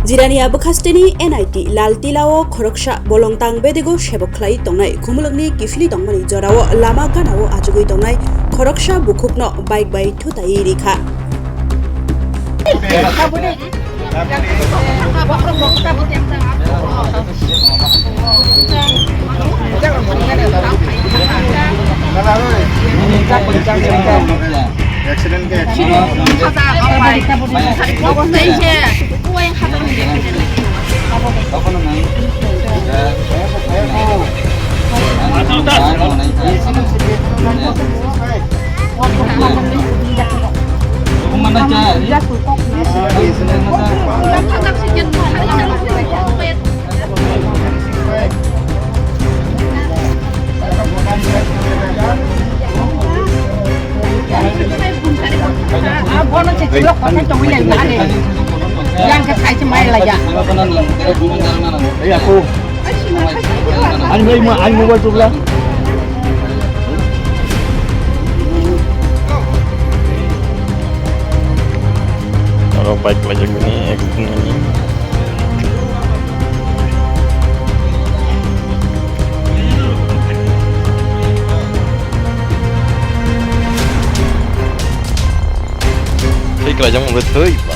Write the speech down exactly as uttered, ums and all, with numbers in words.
Jirania bwkhasteni N I T Laltila o khoroksa bolong tang bedego sebok khlai tongnai khumulwngni kiphilwi tongmani jorao lama ganao achugwi tongnai khoroksa bukhukno bike bai thutaiwi rikha. Accident ke? Ani mobile tubla. Oro bike lajak ni accident ni. Thwi kwlaijak mung thwi ba.